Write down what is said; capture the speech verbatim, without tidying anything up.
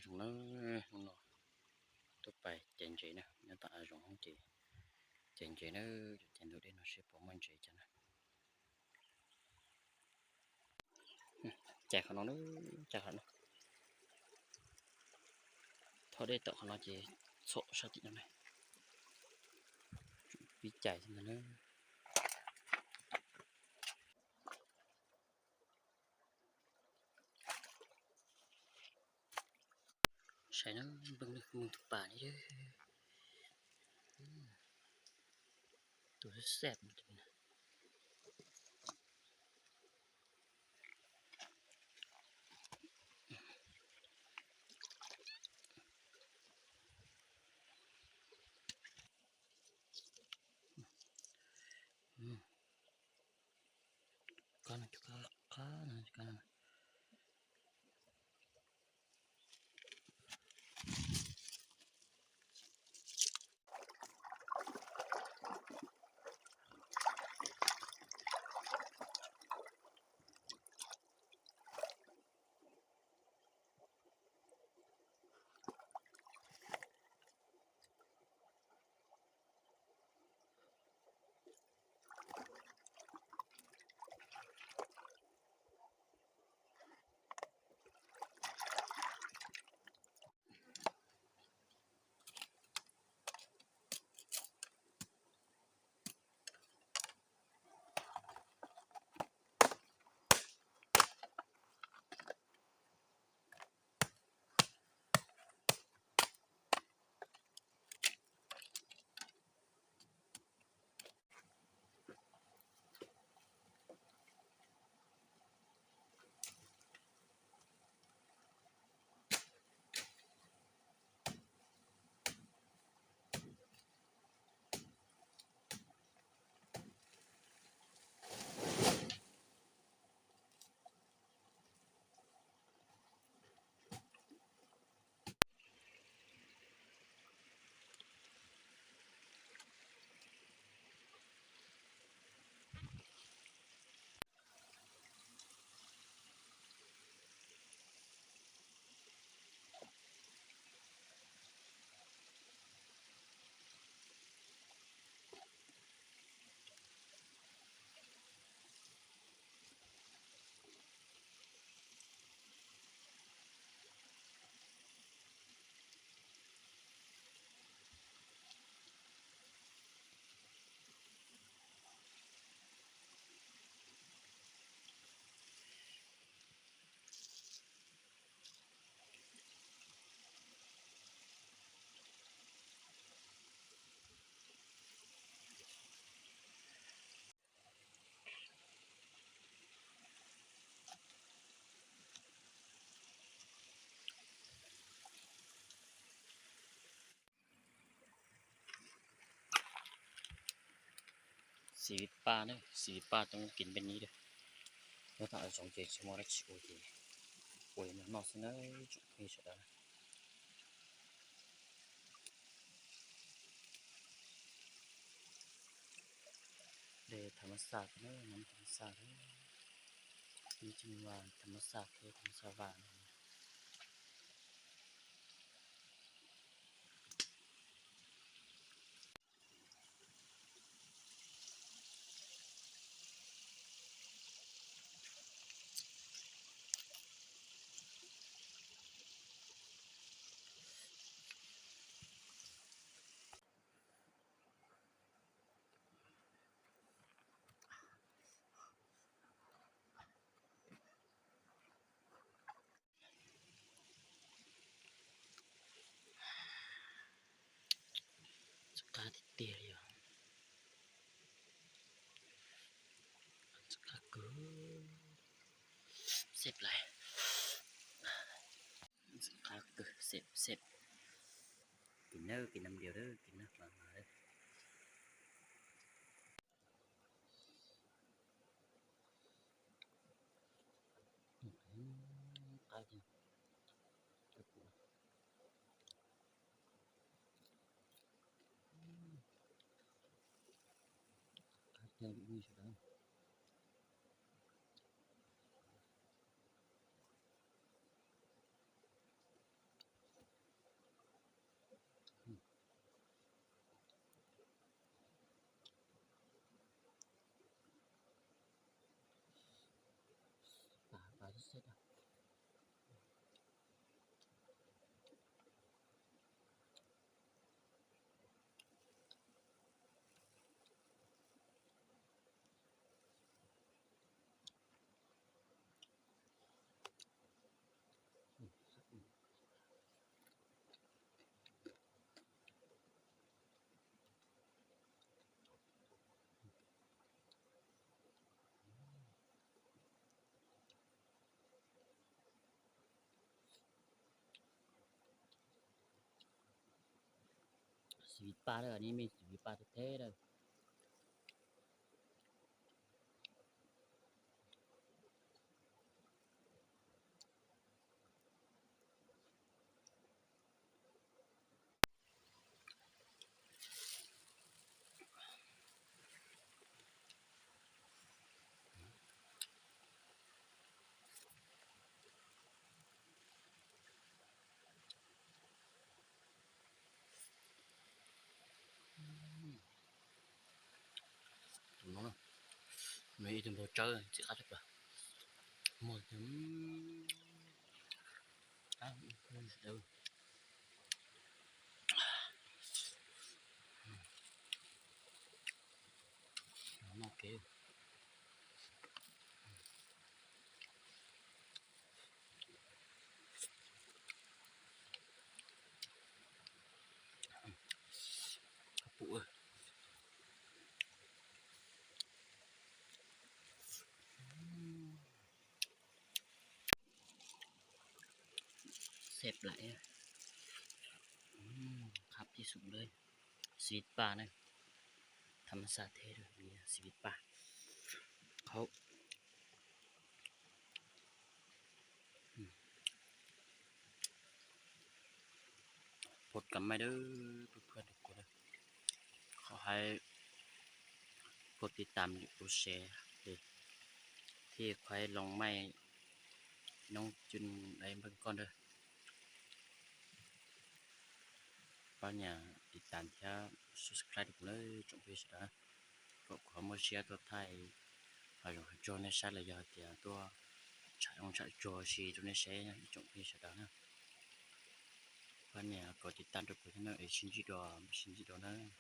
Zoom na, no, tuaj pais cais ntses na, nyob tom hav zoov ces cais ntses na, cov cais ntug dej no seb puas muaj ntses cov na. Cais qhov no na, cais qhov no. Thov dej tom qhov no ces txhom sab tim no na. Pib cais xwb ntag na. Saib na, npleej nws, npleej tus pas ni, tus xab xab. Koj no, koj, koj no, koj no. Xis paj na, xis paj coj mus kis peb nib lawm. Nyob tom zoov ces tsis muaj dab tsi ua ces ua li no noj xwb na tsoom phooj ywg sawv daws. Dej tham mab xaj na, nab tham mab xaj na, nab tham mab xaj, tham mab xaj vaj na. Ntxim qab tiag tiag li os. Ntxim qab kawg. Xeb lais. Ntxim qab kawg, xeb xeb. Kis nawb, kis nab diaus lawm, kis nawb, mas mas lawm. Qab tiag. Qab tiag, ib sawv daws. วิตป้าเด้อ อันนี้มีชีวิตป้าแท้ๆเด้อ Tụi nó nè. Nó y chang đồ chơi, chị cắt được rồi. Một chấm. Á, ừ, ừ. Nó ok. Hấp dẫn. Sếp lại á. Ừm, hấp ที่สุดเลย ชีวิตป่านะ ธรรมชาติแท้เลย เนี่ย ชีวิตป่า เขา อืม พบกันใหม่เด้อเพื่อนๆทุกคนนะ ขอให้กดติดตาม กดแชร์เลย ที่คอยลองไม่น้องจุนไอ้เบิ่งก่อนเด้อ ป้าเนี่ยติดตามเที่ยว subscribe ผมเลย จงพี่สุดนะ ก็ขอมาเชียร์ตัวไทย 还有很多那啥了，要点多，常用常做些做那些，一种那些的呢。关键啊，搞点单独不是那，哎，星期多，星期多呢。